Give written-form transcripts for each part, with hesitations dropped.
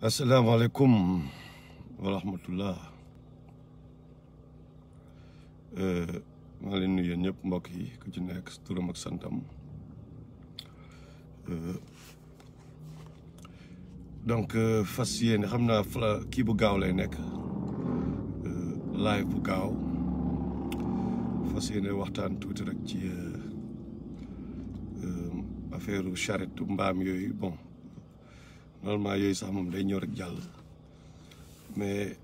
asalaamaaleykum wa rahmatullah maa leen nuyu yéen ñëpp mbokk yi ku ci nekk turam ak santam donc fas yéene xam naa kii bu gaaw lay nekk live bu gaaw fas yéene waxtaan tuuti rek ci affaire charrette mbaam yooyu bon normalement yooyu sax moom day ñëw rek jàll mais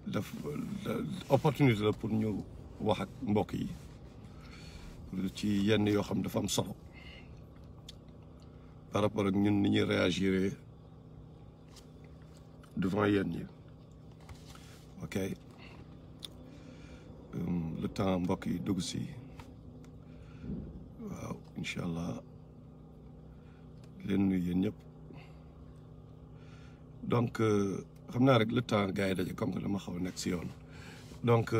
opportunité la pour ñu wax ak mbokk yi ci yenn yoo xam dafa am solo par rapport ak ñun ni ñuy réagir devant yéen ñi ok le temps mbokk yi dugg si waaw incha allah leen nuyu yéen ñëpp donc xam naa rek le temps gars yi daje comme que dama xaw a nekk si yoon donc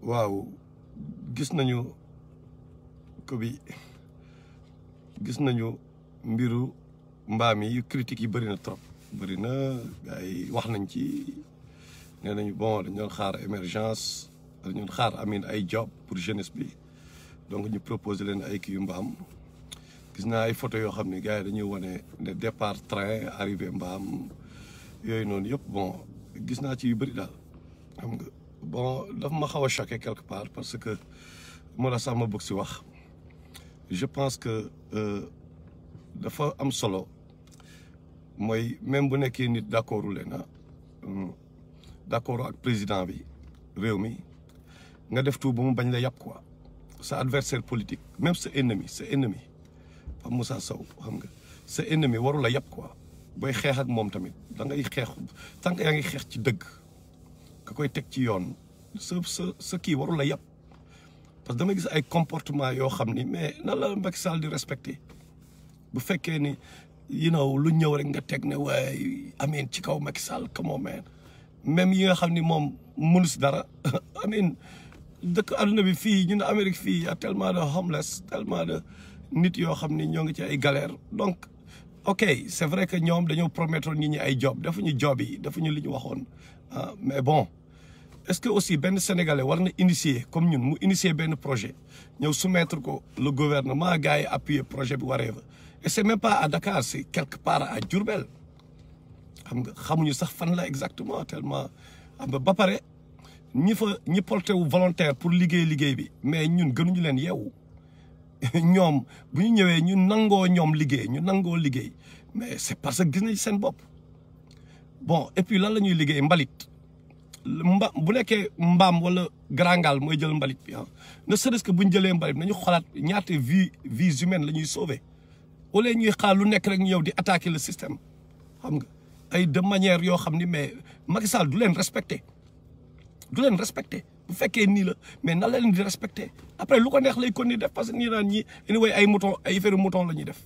waaw gis nañu mbiru mbaam yi critiques yi bëri na trop bëri na gars yi wax nañ ci nee nañu bon dañu doon xaar émergence dañu doon xaar amin ay job pour jeunesse bi donc ñu proposé leen ay kii yu mbaam gis naa ay photo yoo xam ne gars yi dañuy wane ne départ train arrivé mbaam yooyu noonu yëpp bon gis naa ci yu bëri daal xam nga bon dafa ma xaw a choqué quelque part parce que moo la sax ma bëgg si wax je pense que dafa am solo mooy même bu nekkee nit d'accordu leen d'accord ak président bi réew mi nga def tout ba mu bañ la yàpp quoi sa adversaire politique même sa ennemi Pape Moussa Sow xam nga sa ennemi waru la yàpp quoi booy xeex ak moom tamit da ngay xeex tant que yaa ngi xeex ci dëgg ka koy teg ci yoon sa kii waru la yàpp parce que damay gis ay comportement yoo xam ni mais nan la Macky Sall di respecté bu fekkee ni lu ñëw rek nga teg ne waaye amiin ci kaw Macky Sall come on man même yi nga xam ni moom mënu si dara amiin dëkk àdduna bi fii ñu ne Amérique fii y a tellement de homeless tellement de nit yoo xam ni ñoo ngi ci ay galère donc ok c'est vrai que ñoom dañoo promettre nit ñi ay job defuñu job yi defuñu li ñu waxoon mais bon est-ce que aussi benn sénégalais war na initier comme ñun mu initier benn projet ñëw soumettre ko le gouvernement gars yi appuyer projet bi waree fa et c'est même pas à Dakar c'est quelque part à Diourbel xam nga xamuñu sax fan la exactement tellement xam nga ba pare ñi porté wu volontaire pour liggéey bi mais ñun gënuñu leen yeewu ñoom bu ñu ñëwee ñu nangoo liggéey mais c'est parce que gis nañ seen bopp bon et puis lan la ñuy liggéey mbalit bu nekkee mbaam wala grangal mooy jël mbalit bi ne serait-ce que bu ñu jëlee mbalit nañu xalaat ñaata vies humaines la ñuy sauver au lieu ñuy xaar lu nekk rek ñu ñëw di attaquer le système xam nga ay de manière yoo xam ni mais Macky Sall du leen respecté bu fekkee nii la mais na leen di respecté après lu ko neex lay continuer def parce que nii naan ñi anyway ay affaire mouton la ñuy def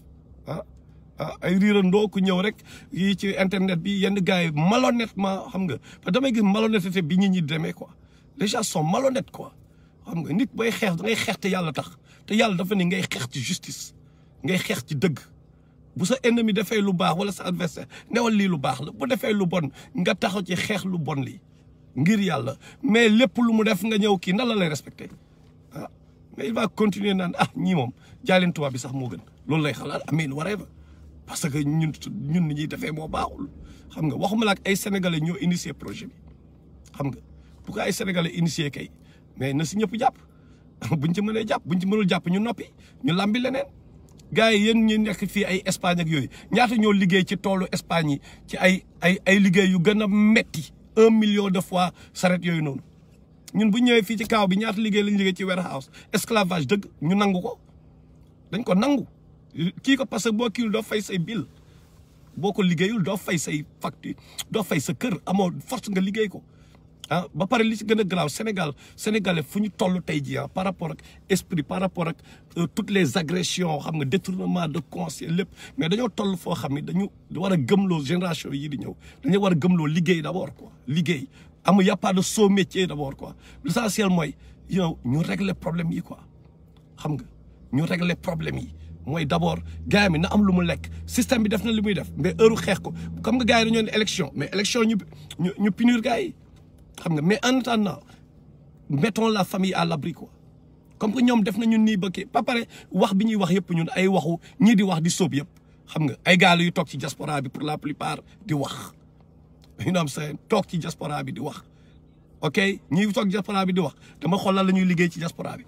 ay riirandoo ku ñëw rek yi ci internet bi yenn gars yi malhonnêtement xam nga parce que damay gis malhonnêteté bi ñi demee quoi les gens sont malhonnêtes quoi xam nga nit booy xeex da ngay xeex te yàlla tax te yàlla dafa ne ngay xeex ci justice ngay xeex ci dëgg bu sa ennemi defee lu baax wala sa adversaire newal lii lu baax la bu defee lu bon nga taxaw ci xeex lu bon lii ngir yàlla mais lépp lu mu def nga ñëw kii nan la lay respecté mais il va continuer naan ñii moom jaaleen tubaab bi sax moo gën loolu lay xalaat amiin whatever parce que ñun ni ñuy defee moo baaxul xam nga waxuma la ak ay sénégalais ñoo initier projet bi xam nga bu ko ay sénégalais initier kay mais na si ñëpp jàpp buñ ci mënee jàpp buñ ci mënul jàpp ñu noppi ñu lambi leneen gars yi yéen ñi nekk fii ay Espagne ak yooyu ñaata ñoo liggéey ci toolu Espagne yi ci ay liggéey yu gën a metti 1 million de fois saret yooyu noonu ñun bu ñëwee fii ci kaaw bi ñaata liggéey lañu liggéey ci warehouse esclavage dëgg ñu nangu ko dañ ko nangu kii ko parce que boo kiiwul doo fay say bill boo ko liggéeyul doo fay say facture doo fay sa kër amoo force nga liggéey ko ba pare li ci gën a grave sénégalais fu ñu toll tey jii par rapport ak esprit par rapport ak toutes les agressions xam nga détournement de conscience lépp mais dañoo toll foo xam ne dañu war a gëmloo génération yi di ñëw dañu war a gëmloo liggéey d'abord quoi liggéey y a pas de sot métier d'abord quoi l'essentiel mooy ñu régler problème yi quoi xam nga ñu régler problème yi mooy d'abord gars mi na am lu mu lekk système bi def na li muy def mais heure xeex ko comme nga gars yi dañoo ne élection mais élection ñu punir gars yi xam nga mais en attendant mettons la famille à l'abri quoi comme que ñoom def nañu nii ba kii ba pare wax bi ñuy wax yëpp ñun ay waxu ñii di wax di sóob yëpp xam nga ay gars yu toog ci diaspora bi pour la plupart di wax you know what I'm saying toog ci diaspora bi di wax ok ñi toog diaspora bi di wax dama xoolal la ñuy liggéey ci diaspora bi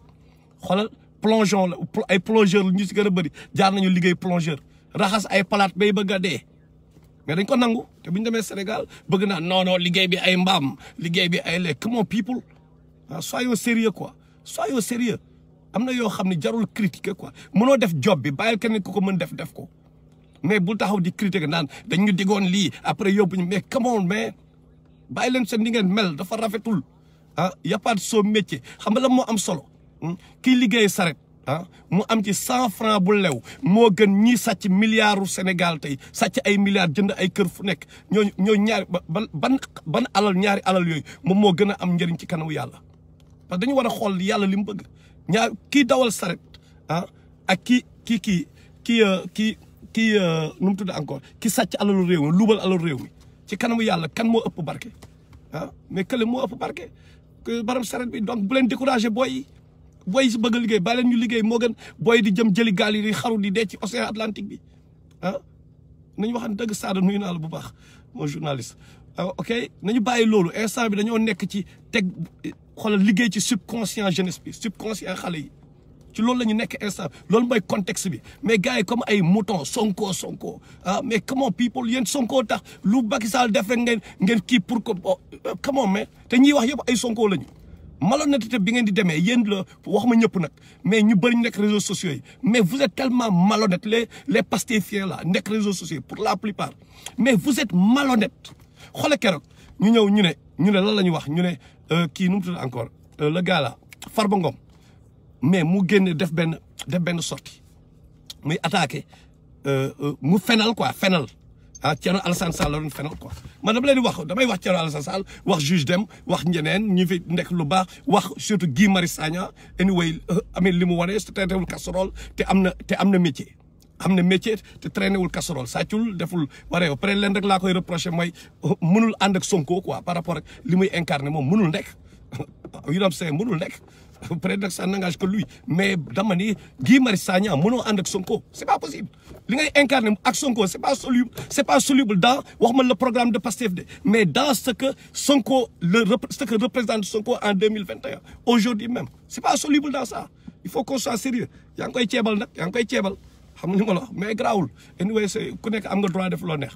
xoolal plongeon la ay plongeur ñu si gën a bëri jaar nañu liggéey plongeur raxas ay palaat bay bëgg a dee mais dañ ko nangu te bu ñu demee Sénégal bëgg naa non liggéey bi ay mbaam liggéey bi ay lekk come on people soyons sérieux quoi soyons sérieux am na yoo xam ne jarul critiquer quoi mënoo def job bi bàyyil kenn ku ko mën def ko mais bul taxaw di critiquer naan dañ ñu digoon lii après yóbbu ñu mais come on mais bàyyi leen seen ni ngeen mel dafa rafetul y a pas de sot métier xam nga la moo am solo kii liggéey saret mu am ci 100 francs bu lew moo gën ñii sàcc milliards Sénégal tey sàcc ay milliards jënd ay kër fu nekk ñoo ñaari ban alal ñaari alal yooyu moom moo gën a am njëriñ ci kanamu yàlla parce que dañu war a xool yàlla li mu bëgg ñaar kii dawal saret ak kii nu mu tudd encore ki sàcc alalu réew mi luubal alalu réew mi ci kanamu yàlla kan moo ëpp barke mais kële moo ëpp barke baram saret bi donc bu leen découragé booy yi si bëgg a liggéey bàyyi leen ñu liggéey moo gën booy di jëm jëli gaal yi di xaru di dee ci océan Atlantique bi nañu wax dëgg Sada nuyu naa la bu baax mon journaliste ok nañu bàyyi loolu instant bi dañoo nekk ci teg xoolal liggéey ci subconscient jeunesse bi subconscient xale yi ci loolu la ñu nekk instant loolu mooy contexte bi mais gars yi comme ay mouton Sonko mais comment people yéen Sonko tax lu Macky Sall def rek ngeen kii pour que comment mais te ñiy wax yëpp ay Sonko lañu malhonnêteté bi ngeen di demee yéen la wax ma ñëpp nag mais ñu bëri nekk réseaux sociaux yi mais vous êtes tellement malhonnête les pastefiens là nekk réseaux sociaux pour la plupart mais vous êtes malhonnête xoolal keroog ñu ñëw ñu ne lan la ñu wax ñu ne kii nu mu tudd encore le gars là Farba Ngom mais mu génn def benn sortie muy attaqué mu fenal Thierno Alassane Sall la doon fenal quoi man dama leen di wax damay wax Thierno Alassane Sall wax juge Dème wax ñeneen ñi fi nekk lu baax wax surtout Guy Marius Sagna anyway amee li mu wane te traité casserole te am na métier te traîné wul casserole sàccul deful waree après leen rek laa koy reproché mooy mënul ànd ak Sonko quoi par rapport ak li muy incarné moom mënul nekk yu am see mënul nekk peut-être nag ça n'engage que lui mais dama ni Guy Marius Sagna mënoo ànd ak Sonko c'est pas possible li ngay incarné ak Sonko c'est pas soluble dans wax ma le programme de Pastef de mais dans ce que Sonko ce que représente Sonko en 2021 aujourd'hui même c'est pas soluble dans ça il faut qu'on soit sérieux yaa ngi koy ceebal xam nga li ma la wax mais grawul anyway c'est ku nekk am nga droit def loo neex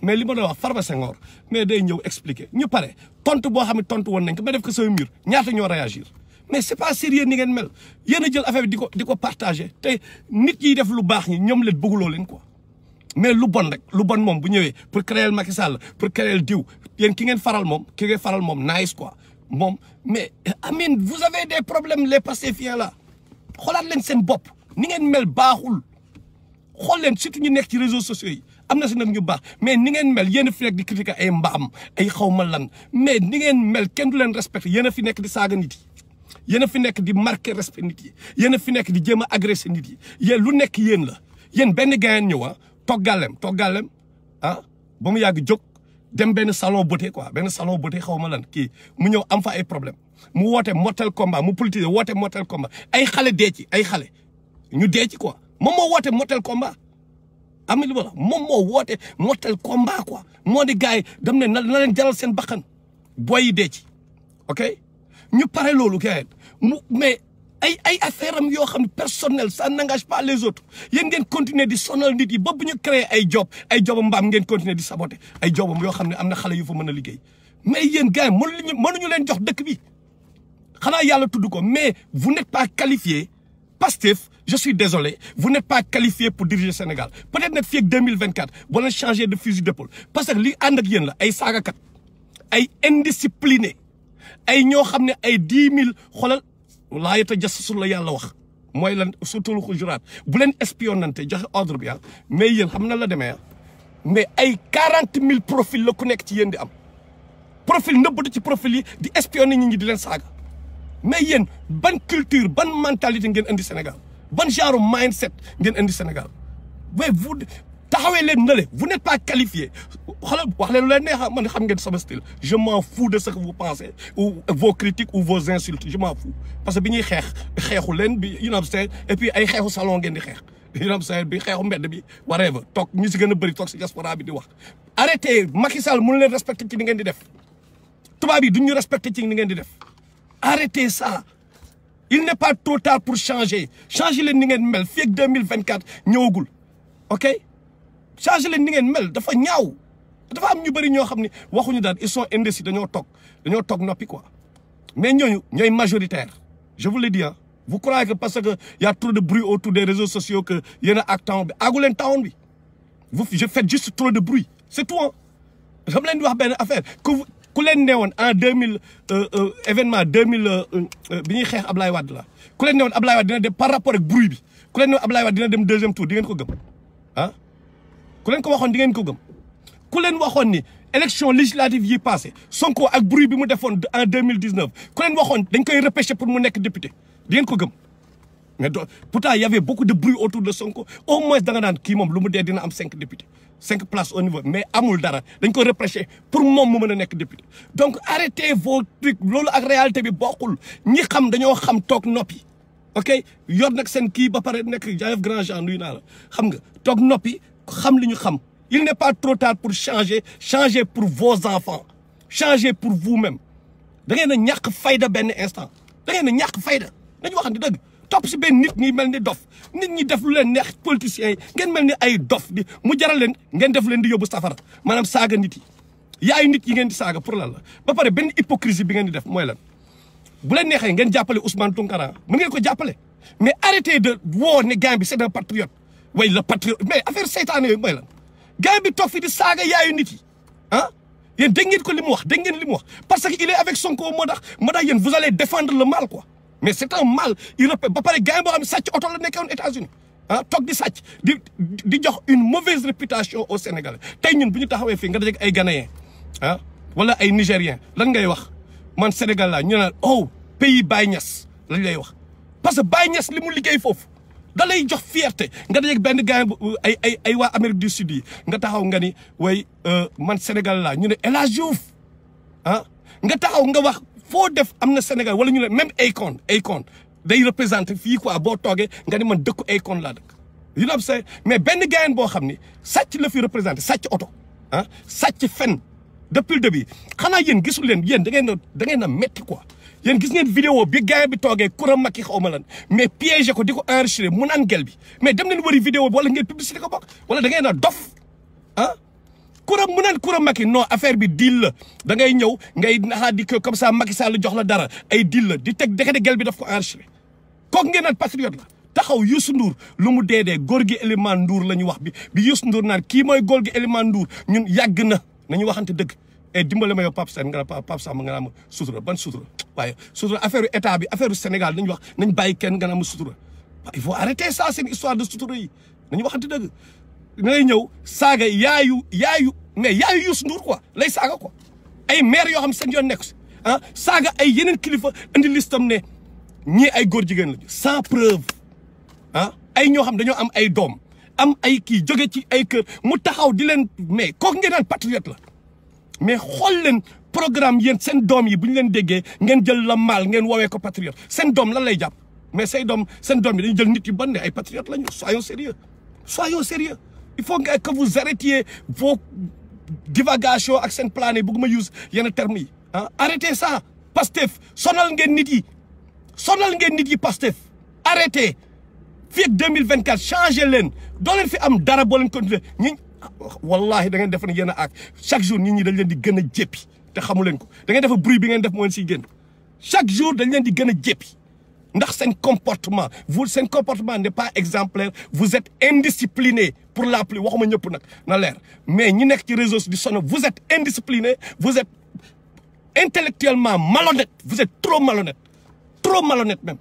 mais li ma doon wax Farba Senghor mais day ñëw expliquer ñu pare tontu boo xam ne tontu woon nañ ko ba def ko sama mur ñaata ñoo réagir mais c'est pas sérieux ni ngeen mel yéen a jël affaire bi di ko partager te nit yi def lu baax ñi ñoom leen bëgguloo leen quoi mais lu bon moom bu ñëwee pour créer Macky Sall pour créer diw yéen ki ngeen faral moom nice quoi moom mais amin vous avez des problèmes les pastefiens là xoolaat leen seen bopp ni ngeen mel baaxul xool leen surtout ñu nekk ci réseaux sociaux yi am na si nag ñu baax mais ni ngeen mel yéen a fi nekk di critiquer ay mbaam ay xawma lan mais ni ngeen mel kenn du leen respecté yéen a fi nekk di saaga nit yi yéen a fi nekk di marquer respect nit yi yéen a fi nekk di jéem a agressé nit yi yéen lu nekk yéen la yéen benn gayen ñëw toggaalem ba mu yàgg jóg dem benn salon beauté quoi benn salon beauté xawma lan kii mu ñëw am fa ay problème mu woote mortel combat mu politisé woote mortel combat ay xale dee ci ñu dee ci quoi moom moo woote mortel combat am li ma la moom moo woote mortel combat quoi moo di gars yi dem ne na leen jaral seen bakkan boy yi dee ci ok ñu pare loolu gars mais ay affaire am yoo xam ne personnel ça n'engage pas les autres yéen ngeen continuer di sonal nit yi ba bu ñu créer ay jobam mbaam ngeen continuer di saboter ay jobam yoo xam ne am na xale yu fa mën a liggéey mais yéen gars yi mënuñu leen jox dëkk bi xanaa yàlla tudd ko mais vous n'êtes pas qualifié Pastef je suis désolé vous n'êtes pas qualifié pour diriger Sénégal peut-être nag fii ak 2024 boo leen changer de fusil d'épaule parce que li ànd ak yéen la ay saagakat ay indiscipliné ay ñoo xam ne ay 10 000 xoolal laa yata jassasul la yàlla wax mooy lan surtout lu xujuraat bu leen espionnante joxe ordre bi mais yéen xam na la demee mais ay 40 000 profil la ku nekk ci yéen di am profil nëbbatu ci profil yi di espionner nit ñi di leen saaga mais yéen ban culture ban mentalité ngeen indi Sénégal ban genre mindset ngeen indi Sénégal mais vous taxawee leen na le vous n'êtes pas qualifié xoolal wax leen lu leen neex man xam ngeen sama style je m'en fous de ce que vous pensez ou vos critiques ou vos insultes je m'en fous parce que bi ñuy xeexu leen bi you know say et puis ay xeexu salon ngeen di xeex you know say bi xeexu mbedd bi whatever toog ñu si gën a bëri toog si diaspora bi di wax arrêtez Macky Sall mënu leen respecté ci ni ngeen di def tubaab yi duñ ñu respecté ci ni ngeen di def arrêtez ça il n'est pas trop tard pour changer leen ni ngeen mel fii ak 2024 ñëwagul ok changer leen ni ngeen mel dafa ñaaw dafa am ñu bëri ñoo xam ne waxuñu daal ils sont indécis dañoo toog noppi quoi mais ñooñu ñooy majoritaire je vous le dis hein vous croyez que parce que y a trop de bruit autour des réseaux sociaux que yéen a ak temps bi àggu leen temps bi vous je fais juste trop de bruit c'est tout hein xam leen di wax benn affaire ku leen neewoon en 2000 événement 2000 bi ñuy xeex Ablaye Wade la ku leen neewoon Ablaye Wade dina dem par rapport ak bruit bi ku leen neewoon Ablaye Wade dina dem deuxième tour di ngeen ko gëm ah ku leen ko waxoon di ngeen ko gëm ku leen waxoon ni élection législative yi passé Sonko ak bruit bi mu defoon en 2019 ku leen waxoon dañ koy repêcher pour mu nekk député di ngeen ko gëm mais pourtant il y avait beaucoup de bruit autour de Sonko au moins da nga naan kii moom lu mu dee dina am 5 députés 5 places au niveau mais amul dara dañ ko repêcher pour moom mu mën a nekk député donc arrêtez vos trucs loolu ak réalité bi bokkul ñi xam dañoo xam toog noppi ok yor nag seen kii ba pare nekk jaayef grand Jean nuyu naa la xam nga toog noppi xam li ñu xam il n'est pas trop tard pour changer pour vos enfants changer pour vous-même da ngeen a ñàkk fayda benn instant da ngeen a ñàkk fayda nañu waxante dëgg topp si benn nit ñi mel ni dof nit ñi def lu leen neex politiciens yi ngeen mel ni ay dof di mu jaral leen ngeen def leen di yóbbu safara maanaam saaga nit yi yaayu nit yi ngeen di saaga pour lan la ba pare benn hypocrisie bi ngeen di def mooy lan bu leen neexee ngeen jàppale Ousmane Tounkara mën ngeen ko jàppale mais arrêtez de woo ne gars bi c'est un patriote way le patriote mais affaire seytaane yooyu mooy lan gars bi toog fi di saaga yaayu nit yi ah yéen dégg ngeen ko li mu wax dégg ngeen li mu wax parce que il est avec Sonko moo tax yéen vous allez défendre le mal quoi mais c'est un mal européen ba pare gars yi boo xam ne sàcc oto la nekkoon États-Unis ah toog di sàcc di jox une mauvaise réputation au Sénégal tey ñun bu ñu taxawee fii nga dajeeg ay Ghanéens ah wala ay Nigériens lan ngay wax man Sénégal laa ñu naan oh pays Baye Niass lañ lay wax parce que Baye Niass li mu liggéey foofu da lay jox fierté nga dajeeg benn gars ay waa Amérique du Sud yi nga taxaw nga ni way man Sénégal laa ñu ne El Hadj Diouf ah nga taxaw nga wax foo def am na Sénégal wala ñu ne même Akon day représenté fii quoi boo toogee nga ni man dëkku Akon laa dëkk you know what I'm saying mais benn gars boo xam ni sàcc la fi représenté sàcc oto ah sàcc fen depuis le début xanaa yéen gisul leen yéen da ngeen a métti quoi yéen gis ngeen vidéo bi gars bi toogee Koura Macky xaw ma lan mais piégé ko di ko enregistré mu naan gel bi mais dem leen wëri vidéo bi wala ngeen publicité ko bokk wala da ngeen a dof ah mu naan Koura Macky non affaire bi deal la da ngay ñëw ngay naxaa di ko comme ça Macky Sall jox la dara ay deal la di teg dekete gel bi daf ko enregistré kooku ngeen naan patriote la taxaw Youssou Ndour lu mu dee góor gi Elimane Ndour la ñu wax bi Youssou Ndour naan kii mooy góor gi Elimane Ndour ñun yàgg na nañu waxante dëgg et dimbale ma yow Pape Sène nga Pape Samba nga naa ma sutura ban sutura waaye sutura affaire état bi affaire Sénégal nañu wax nañ bàyyi kenn nga naa ma sutura il faut arrêter ça seen histoire de sutura yi nañu waxante dëgg ngay ñëw saaga yaayu Youssou Ndour quoi lay saaga quoi ay maire yoo xam seen yoon nekk si ah saaga ay yeneen kilifa indi listam ne ñii ay góor jigéen lañu sans preuve ah ay ñoo xam dañoo am ay doom am ay kii jóge ci ay kër mu taxaw di leen mais kooku ngeen naan patriote la mais xool leen programme yéen seen doom yi bu ñu leen déggee ngeen jël la mal ngeen woowee ko patriote seen doom lan lay jàpp mais seen doom yi dañu jël nit yu bon ne ay patriote lañu soyons sérieux il faut que vous arrêtiez vos divagations ak seen plan yi bëgguma use yenn termes yi ah arrêtez ça Pastef sonal ngeen nit yi Pastef arrêtez fii ak 2024 changé leen doo leen fi am dara boo leen continuer ñi wallahi da ngeen def ne yéen a ak chaque jour nit ñi dañ leen di gën a jéppi te xamu leen ko da ngeen def bruit bi ngeen def moo leen siy génn chaque jour dañ leen di gën a jéppi ndax seen comportement seen comportement n'est pas exemplaire vous êtes indiscipliné pour la pluie waxuma ñëpp nag na leer mais ñi nekk ci réseau di sonn vous êtes indiscipliné vous êtes intellectuellement malhonnête vous êtes trop malhonnête même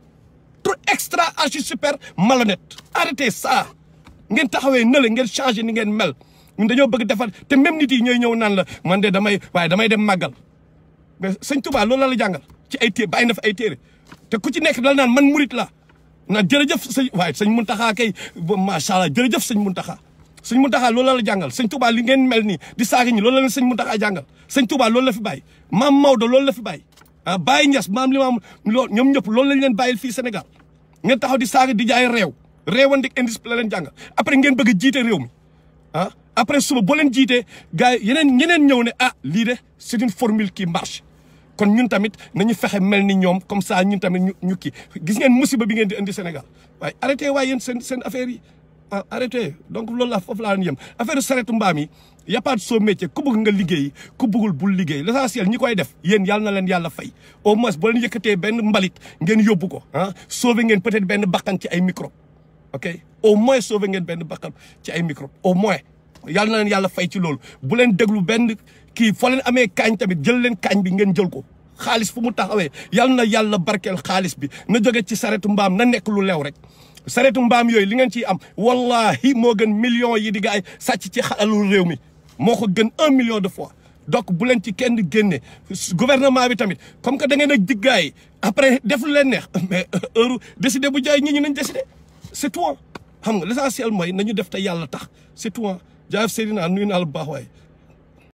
trop extra archi super malhonnête arrêtez ça ngeen taxawee na la ngeen changé ni ngeen mel ñun dañoo bëgg defar te même nit yi ñooy ñëw naan la man de damay dem màggal mais sëñ Touba loolu la jàngal ci ay téere bàyyi na fa ay téere te ku ci nekk dal naan man murit la na jërëjëf sëñ Muntaxa kay macha allah jërëjëf sëñ Muntaxa. sëñ Muntaxa loolu la jàngal sëñ Touba li ngeen mel nii di saaga ñi loolu la leen sëñ Muntaxa jàngal sëñ Touba loolu la fi bàyyi maam Maodo loolu la fi bàyyi Baye Niass maam Limaam loolu ñoom ñëpp loolu lañ leen bàyyil fii Sénégal ngeen taxaw di saaga di jaay réewandik indice la leen jàngal après ngeen bëgg a jiite réew mi après suba boo leen jiitee gars yi ñeneen ñëw ne lii de c'est une formule qui marche kon ñun tamit nañu fexe mel ni ñoom comme ça ñun tamit ñu kii gis ngeen musiba bi ngeen di indi Sénégal waaye arrêté waaye yéen seen affaire yi arrêté donc loolu la foofu laa leen yem affaire saretu mbaam yi y a pas de sot métier ku bëgg nga liggéey ku bëggul bul liggéey l'essentiel ñi koy def yéen yàlla na leen yàlla fay au moins boo leen yëkkatee benn mbalit ngeen yóbbu ko sauver ngeen peut-être benn bakkan ci ay microbe ok au moins sauver ngeen benn bakkan ci ay microbe au moins yàlla na leen yàlla fay ci loolu bu leen déglu benn kii foo leen amee kaañ tamit jël leen kaañ bi ngeen jël ko xaalis fu mu taxawee yàlla na yàlla barkeel xaalis bi na jóge ci saretu mbaam na nekk lu leew rek saretu mbaam yooyu li ngeen ciy am wallahi moo gën millions yi di gaay sàcc ci xalalu réew mi moo ko gën 1 million de fois donc bu leen ci kenn génne gouvernement bi tamit comme que da ngeen a diggaay après def lu leen neex mais heure décider bu jaay ñi nañ décider c'est tout xam nga l'essentiel mooy nañu def te yàlla tax c'est tout jaayef Seydina nuyu naa la bu baax waaye